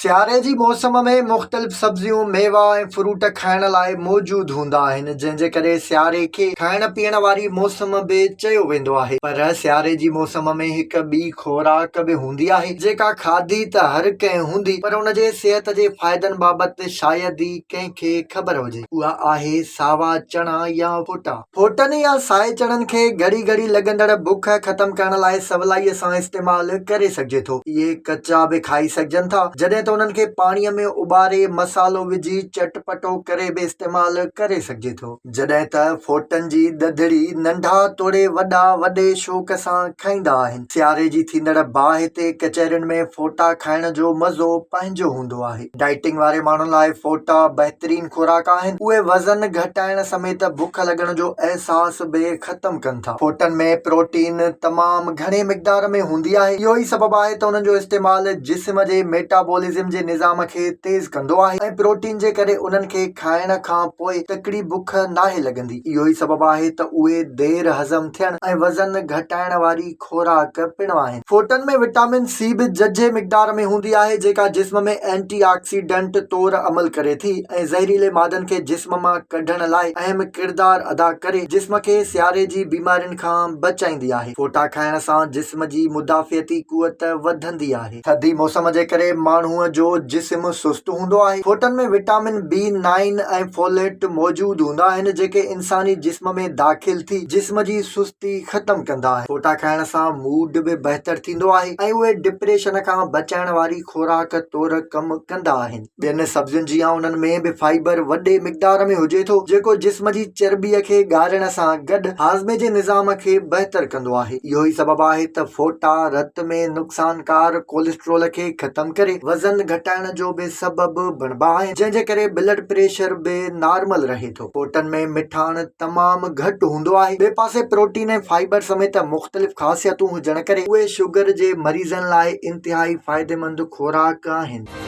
سياري جي موسم ۾ مختلف سبزيون، ميوا ۽ فروٽ کائڻ لاء موجود هوندا آهن، جنهن جي ڪري سياري کي کائڻ پيئڻ واري موسم به چيو ويندو آهي. پر سياري جي موسم ۾ هڪ ٻي خوراڪ به هوندي آهي، جيڪا کاڌي ته هر ڪنهن هوندي، پر ان جي صحت جي فائدن بابت شايد ئي ڪنهن کي خبر هجي. اها آهي ساوا چڻا يا ڦوٽا. ڦوٽن يا سائي چڻن کي گهڙي گهڙي لڳندڙ بک ختم ڪرڻ لاء سولائيء سان استعمال ڪري سگهجي ٿو. اهي ڪچا به کائي سگهجن ٿا، جڏهن ته انهن کي پاڻيء ۾ اٻاري مصالحو وجهي چٽپٽو ڪري به استعمال ڪري سگهجي ٿو. جڏهن ته ڦوٽن جي ڏڌڙي ننڍا توڙي وڏا وڏي شوق سان کائيندا آهن. سياري جي ٿيندڙ باهه تي ڪچهرين ۾ ڦوٽا کائڻ جو مزو پنهنجو هوندو آهي. ڊائيٽنگ واري ماڻهن لاء ڦوٽا بهترين خوراڪ آهن. اهي وزن گهٽائڻ سميت بک لڳڻ جو احساس به ختم ڪن ٿا. ڦوٽن ۾ پروٽين تمام گهڻي مقدار ۾ هوندي آهي. اهو ئي سبب آهي ته انهن جو استعمال جسم جي ميٽابولزم جي نظام کي تيز ڪندو آهي ۽ پروٽين جي ڪري انهن کي کائڻ کان پوء تڪڙي بک ناهي لڳندي. اهو ئي سبب آهي ته اهي دير هضم ٿيڻ ۽ وزن گهٽائڻ واري خوراڪ پڻ آهن. ڦوٽن ۾ وٽامن سي به ججهي مقدار ۾ هوندي آهي جيڪا جسم ۾ اينٽي آڪسيڊنٽ طور عمل ڪري ٿي ۽ زهريلي مادن کي جسم مان ڪڍڻ لاء اهم ڪردار ادا ڪري جسم کي سياري جي بيمارين کان بچائيندي آهي. ڦوٽا کائڻ سان جسم جي مدافعتي قوت وڌندي آهي. ٿڌي موسم جي ڪري ماڻهوء جو جسم سست هوندو آهي. ڦوٽن ۾ وٽامن بي نائن ۽ فوليٽ موجود هوندا آهن جيڪي انساني جسم ۾ داخل ٿي جسم جي سستي ختم ڪندا آهن. ڦوٽا کائڻ سان موڊ به بهتر ٿيندو آهي ۽ اهي ڊپريشن کان بچائڻ واري خوراڪ طور ڪم ڪندا آهن. ٻين سبزين جيان انهن ۾ به فائبر وڏي مقدار ۾ هجي ٿو جيڪو جسم جي چرٻي کي ڳارڻ سان گڏ هاضمي جي نظام کي بهتر ڪندو آهي. اهو ئي سبب آهي ته ڦوٽا رت ۾ نقصانڪار ڪوليسٽرول کي ختم ڪري وزن گهٽائڻ جو به سبب بڻبا آهن جنهن جي ڪري بلڊ پريشر به نارمل رهي ٿو. ڦوٽن ۾ مٺاڻ تمام گهٽ هوندو آهي. ٻئي پاسي پروٽين ۽ فائبر سميت مختلف خاصيتون هجڻ ڪري اهي شگر جي مريضن لاء انتهائي فائديمند خوراڪ آهن.